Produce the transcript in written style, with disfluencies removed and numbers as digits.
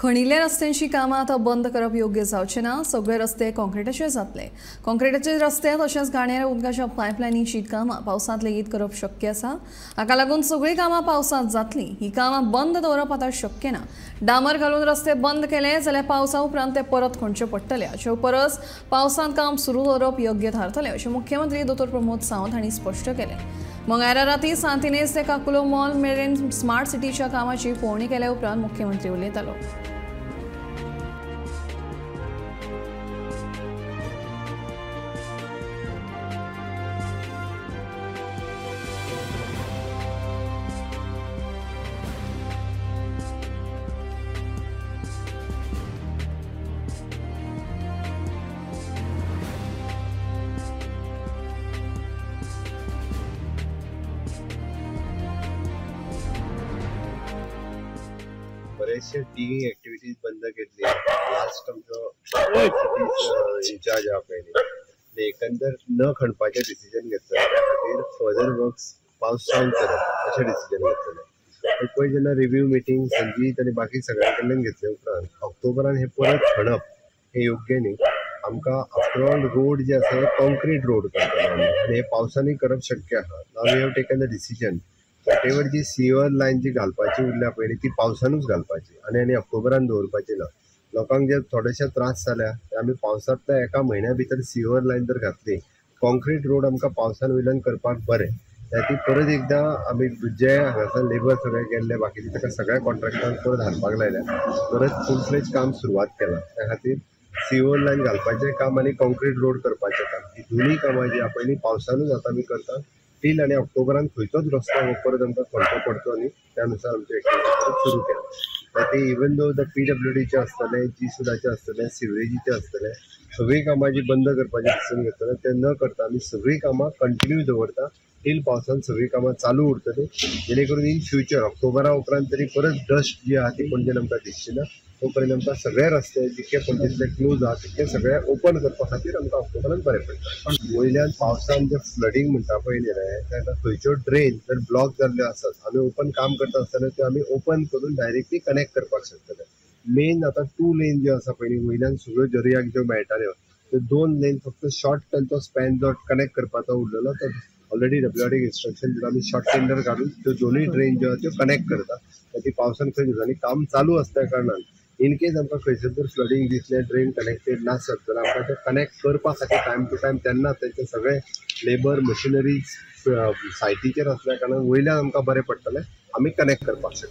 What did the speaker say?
खणिल्ल्या रस्त्यांची कामां आतां बंद करप योग्य जावचें ना. सगळे रस्ते कॉन्क्रिटाचे जातले. कॉन्क्रिटाचे रस्ते तशेंच घाणयाऱ्या उदकाच्या पायपलायनीची कामां पावसांत लेगीत करप शक्य आसा. हाका लागून सगळीं कामां पावसांत जातलीं. ही कामां बंद दवरप आतां शक्य ना. डांबर घालून रस्ते बंद केले जाल्यार पावसा उपरांत ते परत खणचे पडटले. हाचे परस पावसांत काम सुरू दवरप योग्य थारतलें अशें मुख्यमंत्री दोतोर प्रमोद सावंत हांणी स्पश्ट केलें. मंगळारा राती सांतिनेज ते काकुलो मॉल मेरेन स्मार्ट सिटीच्या कामाची पळोवणी केल्या उपरांत मुख्यमंत्री उलयतालो. बरेचशे डिगिंग एक्टिविटीज बंद केल्ली. लास्ट आमचो इन्चार्ज आहा पयलीं एकंदर न खणपाचें डिसिजन घेतलें. त्या खातीर फर्दर वर्क्स पावसान करप अशें डिसिजन घेतलें. पळय जेन्ना रिव्यू मिटींग संजीत आनी बाकी सगळ्यां कडल्यान घेतले उपरांत ऑक्टोबरान हें परत खणप हें योग्य न्ही. आमकां आफ्टर ऑल रोड जे आसा हे कॉन्क्रीट रोड करतले आमी आनी हें पावसानूय करप शक्य आहा. Now we have taken the decision whatever ji sewer line जी घालपाची उरल्या पयलीं ती पावसानूच घालपाची आनी आनी ऑक्टोबरान दवरपाची ना. लोकांक जे थोडेशे त्रास जाल्या ते आमी पावसांतल्या एका म्हयन्या भितर सिवर लायन जर घातली कॉन्क्रीट रोड आमकां पावसान वयल्यान करपाक बरें. त्या ती परत एकदां आमी जे हांगासर लेबर सगळे गेल्ले बाकीचे ताका सगळ्या कॉन्ट्रॅक्टरांक परत हाडपाक लायल्या. परत फूल फ्लेज काम सुरवात केलां. त्या खातीर सिवर लायन घालपाचें काम आनी कॉन्क्रीट रोड करपाचें काम ही दोनूय कामां जी आहा पयलीं पावसानूच आतां आमी करता. टील आनी ऑक्टोबरान खंयचोच रस्तो हो परत आमकां खणचो पडचो न्ही त्या अनुसार आमचे एक्टिविटी सुरू केला. ते इवन दो the PWDचे आसतले, जी सुदाचे आसतले, सिवरेजीचे आसतले, सगळीं कामां जी बंद करपाचें डिसिजन घेतलें तें न करता आमी सगळीं कामां कंटिन्यू दवरता. टील पावसान सगळीं कामां चालू उरतलीं जेणे करून इन फ्युचर ऑक्टोबरा उपरांत तरी परत डस्ट जी आहा ती पणजेन आमकां दिसची ना. तो पर्यंत आमकां सगळे रस्ते जितके पणजेंतले क्लोज आहा तितके सगळे ओपन करपा खातीर आमकां ऑक्टोबरान बरें पडटा. वयल्यान पावसान जे फ्लडींग म्हणटा पळय न्ही रे, तेन्ना खंयच्यो ड्रेन जर ब्लॉक जाल्ल्यो आसत आमी ओपन काम करता आसतना त्यो आमी ओपन करून डायरेक्टली कनेक्ट करपाक शकतले. मेन आतां 2 लेन ज्यो आसा पळय वयल्यान सगळ्यो दर्याक ज्यो मेळटाल्यो त्यो 2 लेन फक्त शॉर्ट तांचो स्पॅन जो कनेक्ट करपाचो उरलेलो तो ऑलरेडी डब्ल्यूआरडीक इन्स्ट्रक्शन दिलां. आमी शॉर्ट टेंडर काडून त्यो दोनूय ड्रेन ज्यो आहा त्यो कनेक्ट करता. ती पावसान खंय दिसांनी काम चालू आसल्या कारणान इन केस आमकां खंयसर जर फ्लडींग दिसलें ड्रेन कनेक्टेड नासत जाल्यार आमकां तें कनेक्ट करपा खातीर टायम टू टायम तेन्ना तेंचे सगळे लेबर मशिनरीज सायटीचेर आसल्या कारणान वयल्यान आमकां बरें पडटलें आमी कनेक्ट करपाक शकता.